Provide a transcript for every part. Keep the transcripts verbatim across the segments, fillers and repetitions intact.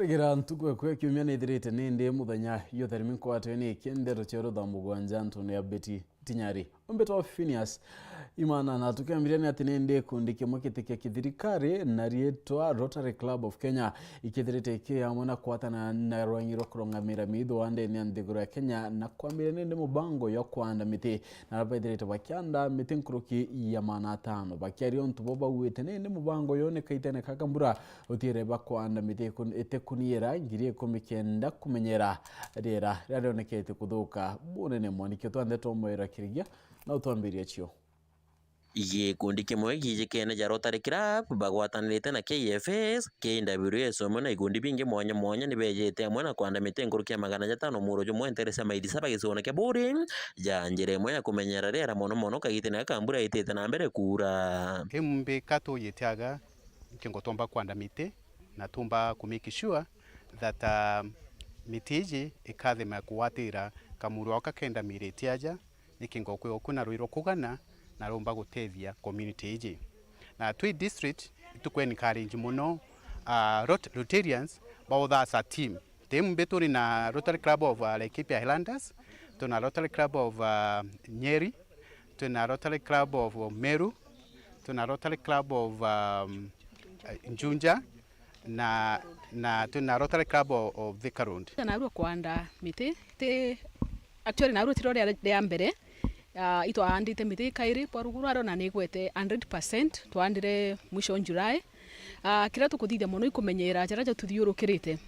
Kwegera ntuku eku ya kiumia nithirite nindi muthenya yotherimi nkwatwe ni iki ndeto cia rutha mugwanja ntune ya Beti Tinyari. Umbitwa Phineas Imana, na tukiambiria ni ati nindi gikundi kimwe kiti kia kithirikari na riitwa Rotary Club of Kenya ikithirite iki amwe na kwatana na rwangi rwa kurungamira miitho wa ndene ya nthiguru ya Kenya na kwambiria nindi mubango yo kwanda miti na baithirite bakianda miti nkuruki ya maana atano. Bakiaria untu bo bauite nindi mubango yo ni kaitene kaka mbura utiire bakwanda miti ikun-, itikuniira ngiri ikumi kenda kumenyera riera riria rionekete kuthuka bunene. Mwaniki utwanthe twamwira kirigia na utwambiria cio. Gikundi kimwe gijikene ja Rotary Club bagwatanirite na K F S, K W S amwe na ikundi bingi mwanya mwanya ni bejete amwe na kwanda miti nkuruki ya magana jatano muro jumwe ntere cia maili saba gicigone kia Buri, ja njira imwe ya kumenyera riera mono mono kagitene gaka mbura itite na mbere kuura. Timu mbika tuyitiaga nkingo tumba kwanda miti na tumba ku make sure that, uh, miti iji ikathima kuwatira kamuro gaka kenda mirite aja, nikingo kwi oku na rwiro kugana na rumba gutethia community iji. Na twi district, ituku encourage mono, uh, Rot-, Rotarians bautha as a team. Team mbi turi na Rotary Club of, uh, Laikipia Highlanders, tuna Rotary Club of, uh, Nyeri, tuna Rotary Club of Meru, tuna Rotary Club of, um, uh, Njunja, na, na tuna Rotary Club of, of Thika Road. Narua kwanda miti, ti, actually, narua tiro ria, ria mbere, ah, itwaandite miti kairi kwa ruguru aro na nigwete hundred percent, twaandire mwisho July. Ah, kiria tukuthithia mono ikumenyera jaria jatuthiurukirite.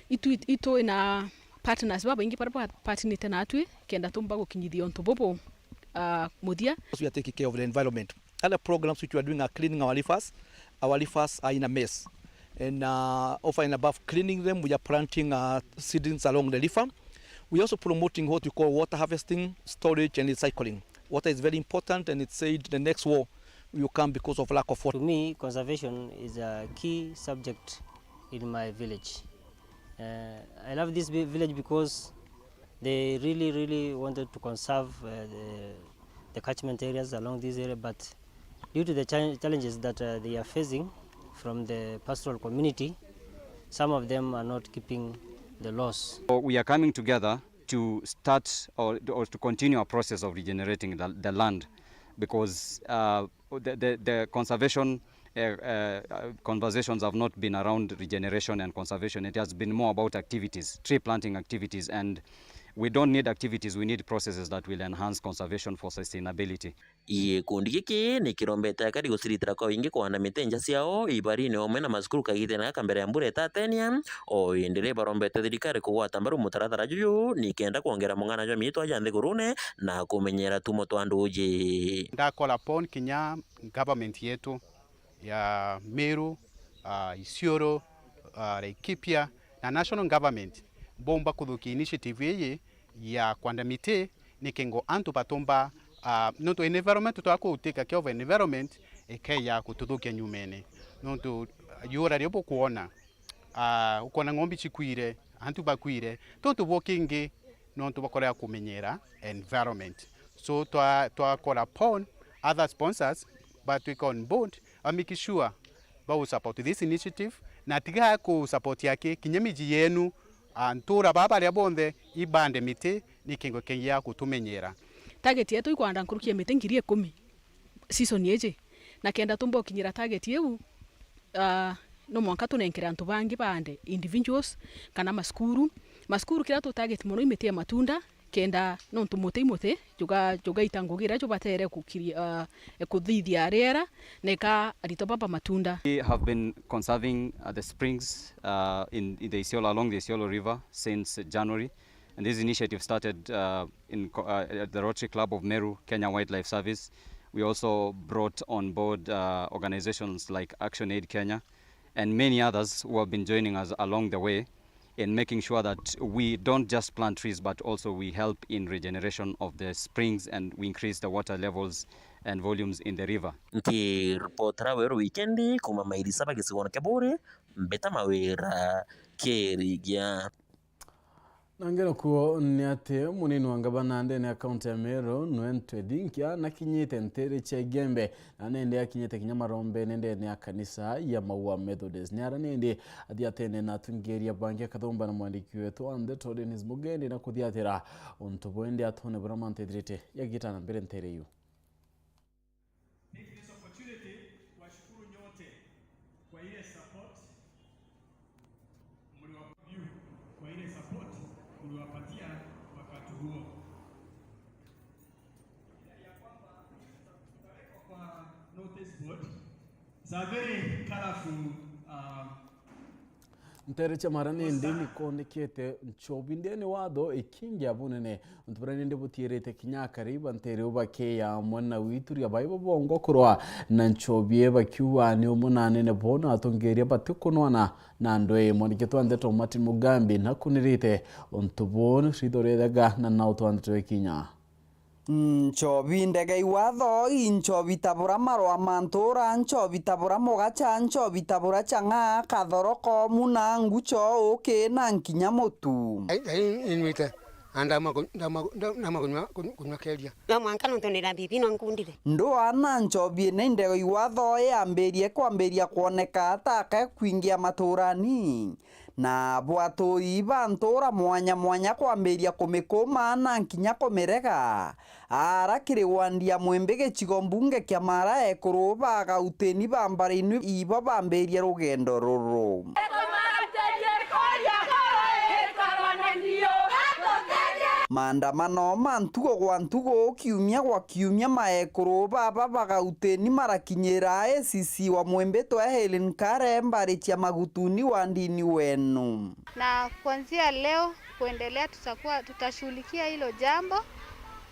Itu, itu ina partners babaingi baria bapartnerite natwi, kenda tumba gukinyithia untu bubu, ah, muthia. We are taking care of the environment. Other programs which we are doing are cleaning our rivers. Our rivers are in a mess. And, uh, over and above cleaning them, we are planting, uh, seedlings along the river. We are also promoting what we call water harvesting, storage and recycling. Water is very important, and it's said the next war will come because of lack of water. To me, conservation is a key subject in my village. Uh, I love this vi-, village because they really, really wanted to conserve, uh, the, the catchment areas along this area, but due to the chal-, challenges that, uh, they are facing from the pastoral community, some of them are not keeping the laws. So we are coming together to start or, or to continue a process of regenerating the, the land, because, uh, the, the, the conservation, uh, uh, uh, conversations have not been around regeneration and conservation. It has been more about activities, tree planting activities, and we don't need activities, we need processes that will enhance conservation for sustainability. Gikundi giki ni kirombete akari guciritira kwa wingi kwanda miti nja ciao, ibarine omwe na macukuru kagitene gaka mbere ya mbura itatenia. O indi ri barombete thirikari kugwata mbaru mutaratara juju nikenda kwongera mung'ana jwa miitwa ja nthigurune na kumenyera tumo twa nduji. Ndakora pon kinya government yetu ya Meru, ah, Isiolo, ah, Laikipia na national government boomba kuthukia initiative iji ya kwanda miti, nikingo antu batumba, ah, nontu environment twakuutika care of environment ikeya kututhukia nyumene. Nontu, ah, yura rio bukwona, ah, ukwona ng'ombe cikwire, antu bakwire, tontu bwo kingi nontu bakorega kumenyera environment. So twa, twakora pon other sponsors batwika on board, ba make sure ba support this initiative, na tiga ku support yake kinya miji yenu, a, ntura baa baria bonthe ibande miti ni kingo kingia kutumenyera. Target yetu ikwanda nkuruki ya miti ngiri ikumi season iji, na kenda tumba ukinyira target iu, ah, no mwanka tunenkere antu bangi baande, individuals, kana masukuru. Masukuru kiria tu target mono i miti ya matunda, kenda nontu muti i muti, juga-, jugaita ngugi iria jubatere kukiri-, ah, kuthithia riera, na ika aritwa baba matunda. We have been conserving, uh, the springs, uh, in, in the Isiolo, along the Isiolo River since January. And this initiative started, uh, in co-, uh, at the Rotary Club of Meru, Kenya Wildlife Service. We also brought on board, uh, organizations like ActionAid Kenya and many others who have been joining us along the way in making sure that we don't just plant trees, but also we help in regeneration of the springs and we increase the water levels and volumes in the river. Nkiripotera Weru Wikendi kuuma maili saba gicigone kia Buuri, Mbita Mawira, Kirigia. Na ngerokuo ni ati munini wa ngavana ndene ya kaunti ya Meru, Nwentwe Dinkia, nakinyite ntere cia Igembe, na nende akinyite kinya marombene ndene ya kanisa ya Maua Methodist. Ni ara nende athiatene na atungiria bangi, akathomba na mwandiki wetu wa ndeto Dennis Mugendi na kuthiatira untu bwende atone buria mantu ethirite yagita na mbere ntere iu. Take this opportunity kuwashukuru nyote kwa ile support mliwa-, kwa ile support mliwapatia wakati huo. Kwa notice board. It's a very colorful, um, Ntere cia mara ni ndini kondekete nchobi ndene watho ikingia bunene. Untu buria nindi butiirite kinya akari ba ntere u bakiya amwe na wituria bai babongwa kurwa na nchobi e bakiuga ni umwe na anene bo na atongeria batikunwana na andu e. Mwandiki twa ndeto Martin Mugambi nakunirite untu bu ritho riethega na nau twa ndeto ikinya. Nchobi ndege iwatho, i nchobi ta bura marwa ma ntura, nchobi ta bura mugacha, nchobi ta bura chang'a, kathoroko, muna, ngucho, uki na nkinya mutu. Ai, ai, inywite. Na ndamwa ku-, ndamwa, ndamwa kunywa, kunywa, kunywa keria. No mwanka nontu ndira bibi no nkundire. Ndua na nchobi ina indego iwatho yambirie kwambiria kwoneka ataka kwingia maturani. Na bwatui ba ntura mwanya mwanya kwambiria kumikuma na nkinya kumirega. Ara kiri wandi ya Mwimbi gicigo mbunge kia Mara ekuru ba Gauteni ba mbara inu ibo bambirie rugendo ruru. Maandamano ma ntugo gwa ntugo, kiumia gwa kiumia, maekuru baba ba Gauteni marakinyira A C C wa Mwimbi twa Helen Kare mbari cia Magutuni wandini wenu. Na kuanzia leo kuendelea, tutakuwa, tutashughulikia hilo jambo,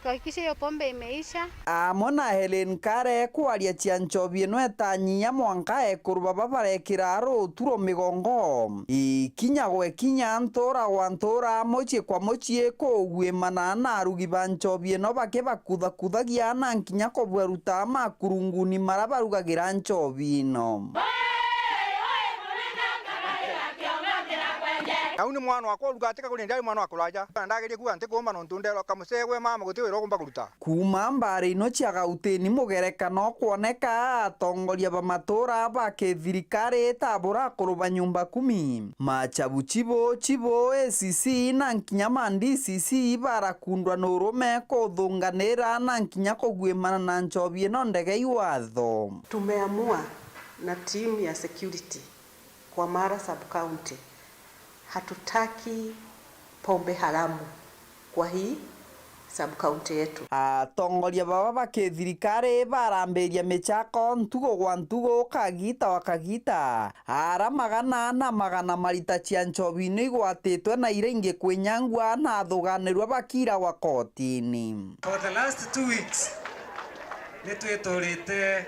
tuhakikishe hiyo pombe imeisha. Amwe na Helen Kare kwaria cia nchobi ino etanyia mwanka ekuru baba barekira ruturo migongo. Ikinya gwe kinya, ntura gwa ntura, mucii kwa mucii, kugwimana na arugi ba nchobi ino bakibakuthakuthagia na nkinya kubaruta makurunguni mara barugagira nchobi ino. Au ni mwana wakwa uruga atika kuri ndiari mwana wa kuraja. Na ndagerie kuuga nti kuuma nontu nderwa kamucegwe mama guti wira ugumba kuruta. Kuuma mbari ino cia Gauteni mugerekano kwoneka atongoria ba matura ba kithirikari ta bura akuru ba nyumba kumi. Machabu chibo, chibo, A C C na nkinya ma D C C barakundwa nurume kuthunganira na nkinya kugwimana na nchobi ino ndege iwatho. Tumeamua na timu ya security kwa Mara sub county, hatutaki pombe haramu kwa hii sub county yetu. Atongoria baba ba kithirikari barambiria michako ntugo gwa ntugo, kagita wa kagita, ara magana na magana marita cia nchobi ino igwatitwe na iria ingi kwinyangua na athuganirwa bakiragwa kotini. For the last two weeks, nitwiturite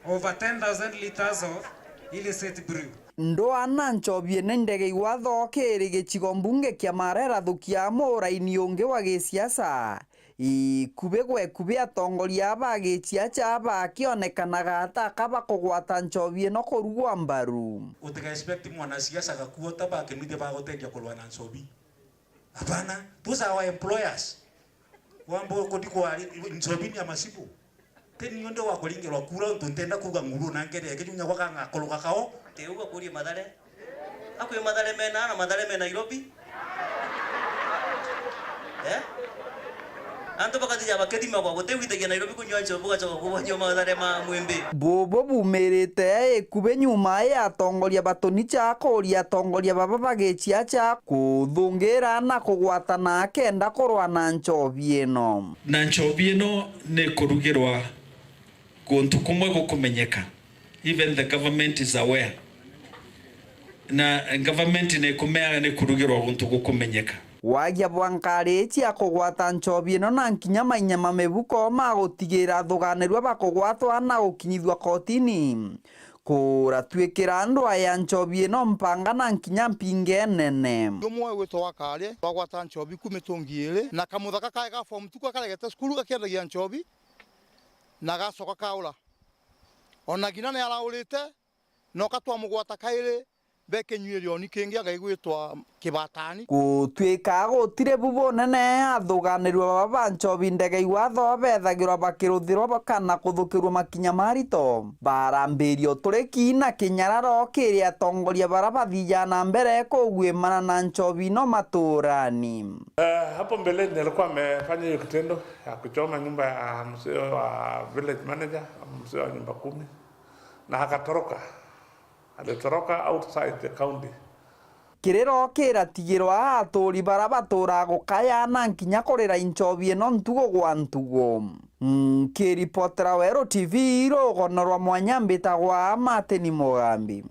over ten thousand litres of illicit brew. Ndwaa na nchobi ene ndege iwatho kiri gicigo mbunge kia Mara irathukia amwe uraini ungi wa gisiasa. Ikubi gwe kubi atongoria ba giciaca bakionekanaga ataka bakugwata nchobi ino kurugwa mbaru. Utika expect mwanasiasa gakua ta bakinuthia baguteithia kurwa na nchobi. Hapana, those are our employers. Wambo kuthi kwa nchobi ni ya masibu. Teni nionde wa kuringirwa kura untu ntenda kuuga nguru na ngere kinya gwaka ngakuluga kao. Teu akurie Mathare. Akwi Mathare mena na Mathare me Nairobi. Eh? Antu bakathija bakithima kwa gutewitagia Nairobi kunywa nchobi, bugacoka kubonywa Mathare ma Mwimbi. Bubu bumirite ikubi nyuma ya atongoria batuni cha kuria atongoria baba ba giciaca kuthungira na kugwatana kenda kurwa na nchobi ino. Na nchobi ino ni kurugirwa guntu kumwe gukumenyeka. Even the government is aware. Na government ni ikumeaga ni kurugirwa guntu gukumenyeka. Wagia bwa nkari cia kugwata nchobi ino na nkinya mainya ma mibuko ma gutigira athuganirua bakugwatwa na gukinyithua kotini. Kuratuikira ndwaa ya nchobi ino mpanga na nkinya mpinge nene. Umwe gwitwa Wakari, twagwata nchobi ku mitungi iri, na kamuthaka kae ga form two kakaregete cukuru gakiendagia nchobi, na gacoka kaura. Ona ngina ni araurite, noka twamugwata kairi, be kinyuirioni kingi agaigwitwa Kibatani. Gutwika gutiri bu bunene, athuganirua baba ba Nchobi Ndege iwatho bethagirwa bakiruthirwa ba-, kana kuthukirua makinya marito, barambiria uturiki na kinyararo kiri atongoria bara bathijaa na mbere kugwimana na Nchobi no maturani. Eh, hapo mbeleni alikuwa amefanya hiyo kitendo ya kuchoma nyumba ya mzee wa village manager, mzee wa nyumba kumi, na akatoroka. Alitoroka outside the county. Kiriro kiratigirwa aturi bara baturaa gukaya na nkinya kurira Nchobi ino ntugo gwa ntugo. Nkiripotera Weru T V rugono rwa mwanya, mbitagwa Martin Mugambi.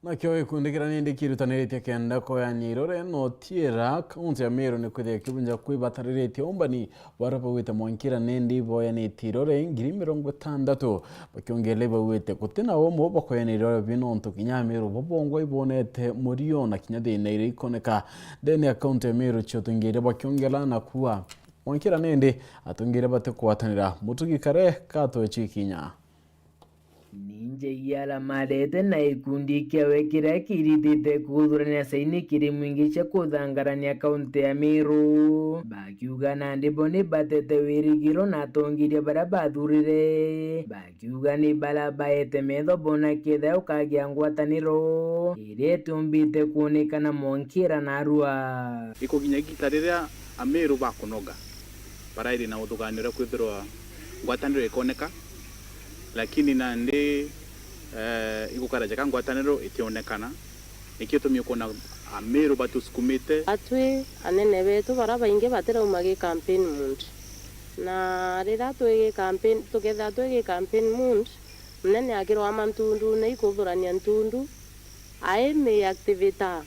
Nakio gikundi kiria nindi kirutaniritie kenda koyania irore no tiera kaunti ya Meru ni kwithia kibunja kwibatariritie umbani. Bara baugite mwankira nindi boyanitie irore ngiri mirongo itandatu, bakiongerera baugite gutina umu bakoyana irore bibi nontu kinya Ameru babongwa ibonete murio na kinya thina iria ikoneka ndene ya kaunti ya Meru ciotongeria bakiongerera na kuuga mwankira nindi atongeria batikwatanira. Mutugi Kare katwe cikinya. Ninje iaramarete na gikundi kiawe kiria kiritite kuthurania saini kiri mwingi cia kuthangarania kaunti ya Meru, bakiuga nandi bo ni batete wirigiro na atongeria baria bathurire, bakiuga ni bara baete metho bona kethira ukagia ngwataniro iria itiumbite kwonekana mwankira narua. Ikuginya igita riria Ameru bakunoga, barairi na uthuganio uria kwithirwa ngwataniro ikoneka, lakini nandi, eh, igukara jaka ngwataniro itionekana. Nikio gitumi ukwona Ameru batusukumite. Atwi anene betu bara baingi batirauma gi campaign mood, na riria twi gi campaign, tukethira twi gi campaign mood, munene akirwama ntundune ikuthurania ntundu, ai mi activator.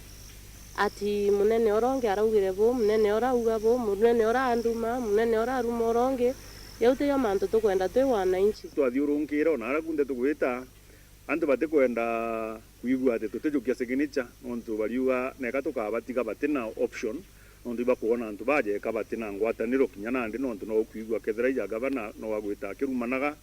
Ati munene uria ungi araugire bu, munene uria auga bu, munene uria anduma, munene uria aruma uria ungi. Jau tijo mantu tukwenda twi wananchi. Twathiurunkire ona aria kunthe tugwita, antu batikwenda kwigua ati tutijukia signature, nontu bariuga neka tukabatiga batina option, nontu ibakwona antu bajeka batina ngwataniro kinya nandi, nontu no ukwigua kethira ija gavana no agwita akirumanaga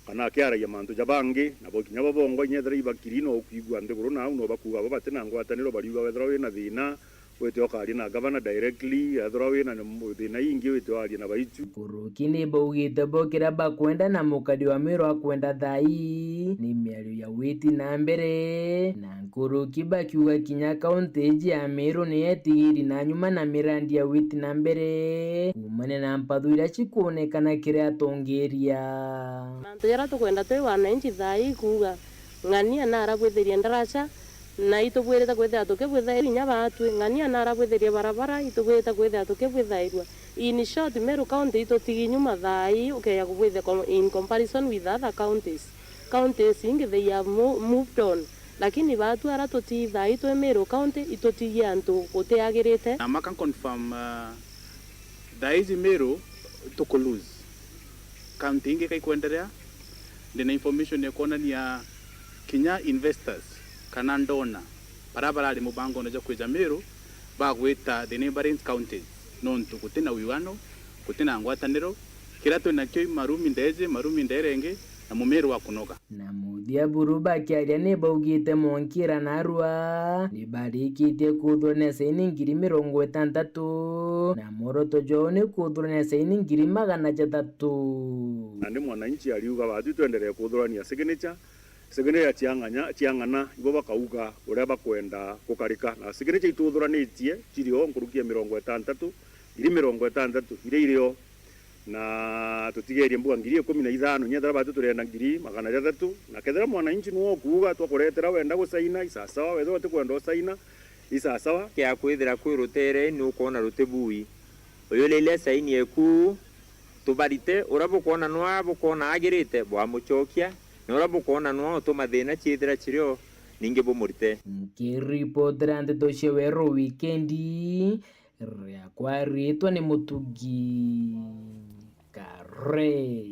kana akiaragia mantu ja bangi, nabo kinya bo bongwa inya ethira ibakiri no ukwigua nthiguru nau no bakuuga bo batina ngwataniro, bariuga wethira wina thina wite ukaria na gavana directly, ethira wina thina ingi wite waria na baitu. Nkuruki ni baugite bo kiria bakwenda na mukari wa Meru akwenda thaa ii ni miario ya witi na mbere, na nkuruki bakiuga kinya kaunti iji ya Meru ni yetigiri na nyuma na mirandi ya witi na mbere kuumania na mpathu iria cikwonekana kiri atongeria. Mantu jaria tukwenda twi wananchi thaa ii kuuga, ng'ania nara bwithirie ndaraca, na itubwirite kwithira tukibwithairua inya baatwi, ng'ania nara bwithirie barabara, itubwirite kwithira tukibwithairua. In short, Meru County itutigi nyuma thaa ii ukeja kubwithia com-, in comparison with other counties. Counties ingi they have mo-, moved on. Lakini baatwi ara tuti thaa ii twi Meru County, itutigie antu gutiagirite. Na maka confirm, uh, thaa ici Meru tuku lose. County ingi kaikwenderea, ndina information ya kuonania kinya investors kana ndona bara barari mubangone jwa kwija Meru bagwita the neighboring counties, nontu gutina wiwano, gutina ngwataniro. Kiria twinakio i marumi ndeji, marumi nderengi, na mumiru wa kunoga. Na muthia buru bakiaria ni baugite Mwankira na Arua ni barikitie kuthurania saini ngiri mirongo itantatu, na mworoto jwao ni kuthurania saini ngiri magana jathatu. Nandi mwananchi ariuga, "Batwi twenderee kuthurania signature, signature ciang'anya, ciang'ana, ibo bakauga uria bakwenda gukarika." Na signature ituthuranitie ciri o nkuruki ya mirongo itantatu, ngiri mirongo itantatu iria iri o. Na tutigerie mbuga ngiri ikumi na ithano, inya ethira batu turienda ngiri magana jathatu. Na kethira mwananchi niwe ukuuga twakuretera wenda gusaina, isasawa, wethirwa utikwenda usaina, isasawa. Kia kwithira kwi rutere ni ukwona rutibui. Uyu riria saini eku, tubarite, uria bukwona nwa bukwona agirite, bwamucokia, na uria bukwona nwa utuma thina ciithira cirio, ningi bumurite. Nkiripotera ndeto cia Weru Wikendi, riakwa riitwa ni Mutugi Kare.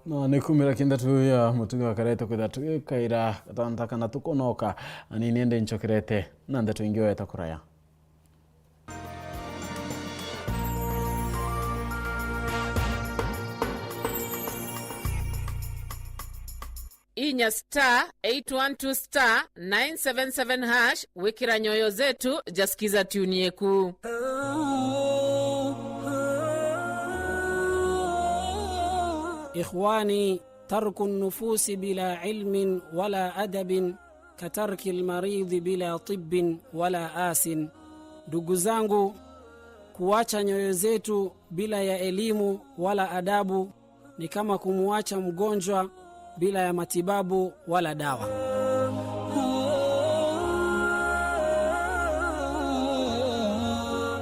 Na ni kumira kinthe tu ya Mutugi wa Kare tukwitha tugikaira gatanta kana tukonoka, ani nindi ncokerete na ndeto ingi weta kuraya. inya star eight one two star nine seven seven hash wikira nyoyo zetu jaskiza tuni yeku. Ikhwani, tarku nufusi bila ilmin wala adabin katarki almaridhi bila tibbin wala asin. Ndugu zangu, kuacha nyoyo zetu bila ya elimu wala adabu ni kama kumwacha mgonjwa bila ya matibabu wala dawa.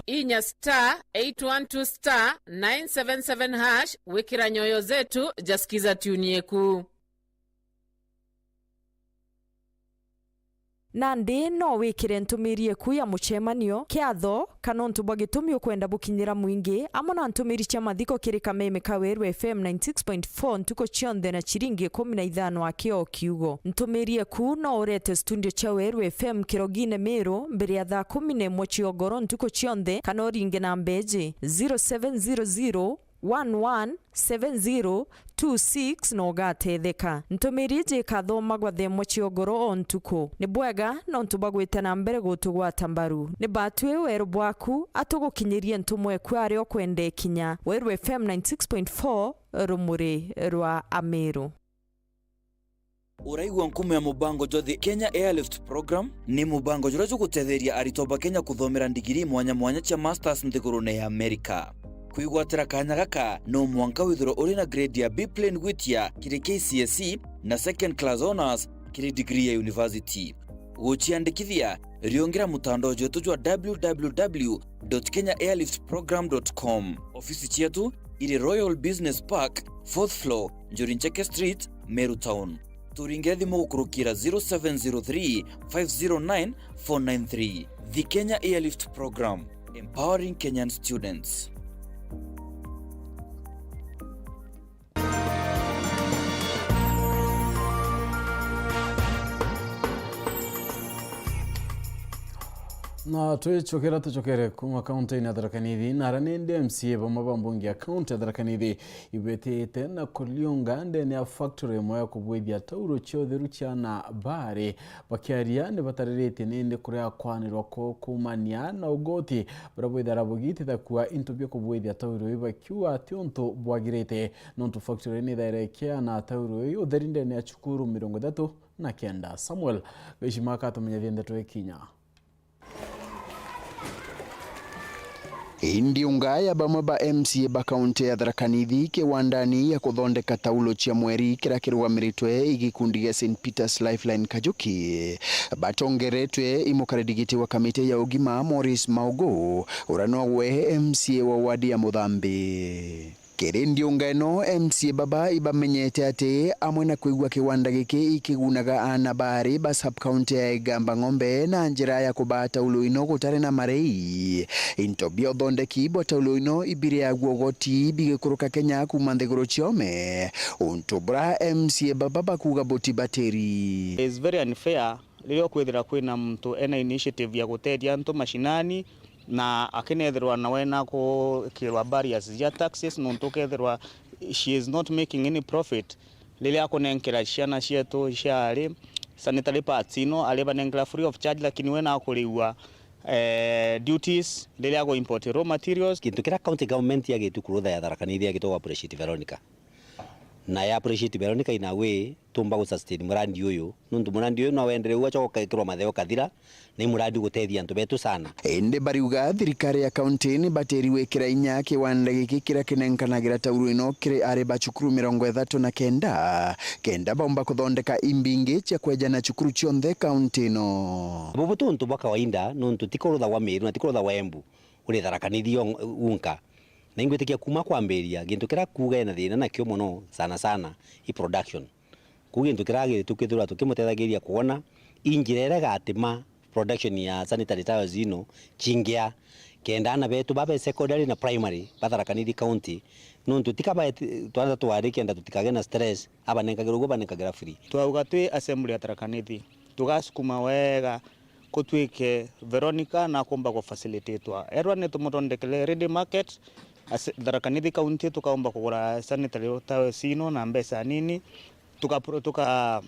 Inya star eight one two star nine seven seven hash wikira nyoyo zetu jaskiza tuni yeku. Nandi no wikire ntumiri eku ya mucemanio, kiatho, kana untu bwa gitumi ukwenda bukinyira mwingi, amwe na ntumiri cia mathiko kiri kameme ka Weru F M ninety six point four ntuku cionthe na ciringi ikumi na ithano aki o kiugo. Ntumiri eku no urete studio cia Weru F M Kirogine Miru mbere ya thaa kumi na imwe cia ugoro ntuku cionthe, kana uringe na mbeji zero seven zero zero one one seven zero two six na ugatetheka. Ntumiri iji ikathomagwa thaa imwe cia ugoro o ntuku. Ni bwega nontu bwa gwita na mbere gutugwata mbaru. Ni batwi weru bwaku, atugukinyirie ntumwa eku aria ukwenda ikinya. Weru F M ninety six point four, rumuri rwa Amiru. Uraigua nkumo ya mubango jwa The Kenya Airlift Program? Ni mubango juria jugutetheria aritwa ba Kenya kuthomera ndigiri mwanya mwanya cia masters nthigurune ya Amerika. Kwigwatira kanya gaka, no mwanka withirwe uri na grade ya B plain gwitia kiri K C S E na second class honours kiri degree ya university. Guciandikithia, riungira mutandao jwetu jwa w w w dot kenya airlift program dot com. Ofisi cietu iri Royal Business Park, fourth floor, Njuri Ncheke Street, Meru Town. Turingire thimu gukurukira zero seven zero three, five zero nine, four nine three. The Kenya Airlift Program, empowering Kenyan students. Na twicokera, tucokere kuma kaunti-ini ya Tharaka Nithi, na aria ni ndi M C A bamwe ba mbunge ya kaunti ya Tharaka Nithi ibetite na kuriunga ndene ya factory imwe ya kubwithia tauro cia utheru cia ana baari. Bakiaria ni batariritie nindi kuria kwanirwa ku-, kuumania na ugoti buria bwithagirwa bugitithakua into bia kubwithia tauro ii, bakiuga ti untu bwagirite, nontu factory ni ithaire ikiana tauro ii utheri ndene ya cukuru mirongo ithatu na kenda. Samuel Gaishima akatumenyithia ndeto ikinya. Indi unga ya bamwe ba M C A ba kaunti ya Tharaka Nithi kiwandani ya kuthondeka taulo cia mweri kiria kirugamiritwe i gikundi gia Saint Peter's Lifeline Kajuki, batongeretwe i mukari ndigiti wa kamiti ya ugima Morris Maugu, uria nowe M C A wa wadi ya Muthambi. Kiri ndiunga ino, M C A baba ibamenyete ati amwe na kwigua kiwanda giki ikigunaga aana baari ba sub-county ya Igamba Ng'ombe na njira ya kubaa taulo ino gutari na marei, into bia uthondeki bwa taulo ino ibiriagua ugoti bigikuruka Kenya kuuma nthiguru ciome, untu bura M C A baba bakuuga butibatiri. It's very unfair riria ukwithira kwina muntu ena initiative ya guteethia antu mashinani, na akinethirwa nawe na gukirwa barriers cia taxes, nontu ukethirwa she is not making any profit riria akunenkera ciana cietu cia ari sanitary pads ino, ari banenkera free of charge, lakini we nakuriwa, eh, duties riria agu import raw materials. Gintu kiria county government yagitu kurutha ya Tharaka Nithi yagitwa appreciate Veronica. Na ya appreciate Veronica in a way tumba gu sustain murandi uyu, nontu murandi uyu no wendere uu acoka ukekirwa matheo kathira, na i murandi ugutethia antu betu sana. Indi bariuga thirikari ya county ni batiri gwikira inya kiwanda giki kiria kinenkanagira tauro ino kiri ari ba cukuru mirongo ithatu na kenda, kenda baumba kuthondeka imbingi cia kwejana cukuru cionthe county ino. Bubu ti untu bwa kawaida, nontu ti kuruthagwa Meru na ti kuruthagwa Embu, uri Tharaka Nithi yon-, unka. Na ingwitikia kuuma kwambiria, gintu kiria kuuga ena thina nakio mono sana sana i production. Kuu gintu kiria gitu kwithirwa tukimutethagiria kwona i njira iria igatima production ya sanitary towels ino cingia, kenda aana betu baba secondary na primary ba Tharaka Nithi County, nontu tika bae-, twana twari kenda tutikage na stress, abanenkagira uguo banenkagira free. Twauga twi assembly ya Tharaka Nithi, tugasukuma wega kutwike Veronica na akumba ku facilitatwa. Erwa ni tumuthondekere ready market, as Tharaka Nithi County tukaumba kugura sanitary towels ino na mbeca nini. Tuka pro-, tuka,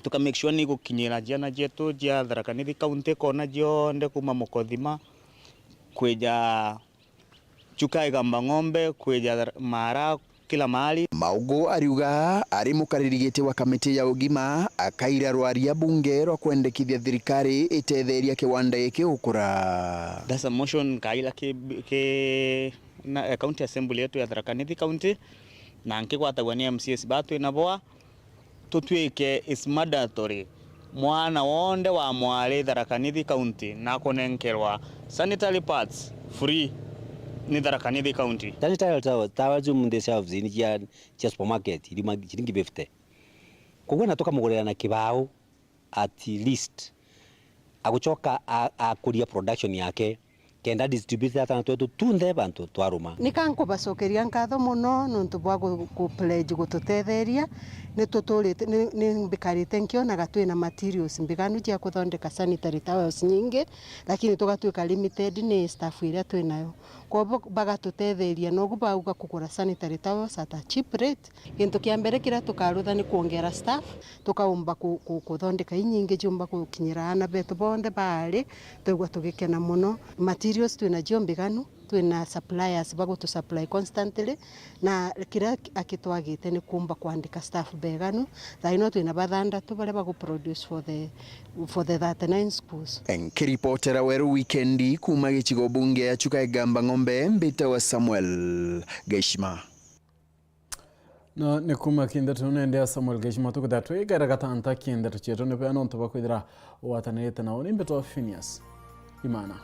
tuka make sure ni gukinyira ciana cietu cia Tharaka Nithi County kona cionthe, kuma Mukothima kwija Chuka Igamba Ng'ombe, kwija Thar-, Mara, kila mahali. Maugu ariuga ari mukariri giti wa kamiti ya ugima, akaira rwaria bunge rwa kwendekithia thirikari itetheria kiwanda giki gukura. That's a motion kaila ki, ki na, eh, county assembly yetu ya Tharaka Nithi County, na nkigwatagwa ni M C As ba twi nabo, tutwike is mandatory mwana wonthe wa mwari Tharaka Nithi County na kunenkerwa sanitary pads free ni Tharaka Nithi County. Sanitary towel, towel cia munthi shelves ni cia, cia supermarket, irima ciringi fifty. Koguo na tukamugurira na kibao at least. Agucoka a, akuria production yake, kenda distribute atana twetu tunthe bantu twaruma. Ni ka nkubacokeria nkatho mono nontu bwa gu-, gu pledge gututetheria. Ni tuturite, ni, ni mbikarite nkionaga twina materials mbiganu cia kuthondeka sanitary towels nyingi, lakini tugatwika limited ni staff iria twinayo. Kwobo bagatutetheria, nogu bauga kugura sanitary towels at a cheap rate. Gintu kia mbere kiria tukarutha ni kwongera staff, tukaumba ku-, ku-, kuthondeka inyingi ciumba gukinyira aana betu bonthe baari, twigua tugikena mono. Materials twinacio mbiganu, twina suppliers bagutusupply constantly, na kiria akitwagite ni kuumba kwandika staff beganu. Thaino twina bathandatu baria baguproduce for the, for the thirty-nine schools. Nkiripotera Weru Wikendi kuuma gicigo bunge ya Chuka Igamba Ng'ombe, mbitawa Samuel Gaishima. No ni kuuma kindeto nende ya Samuel Gaishima, tukithira twigera gatanta kindeto cietu ni bea nontu bwa kwithira ugwatanirite nao. Ni mbitwa Phineas Imana.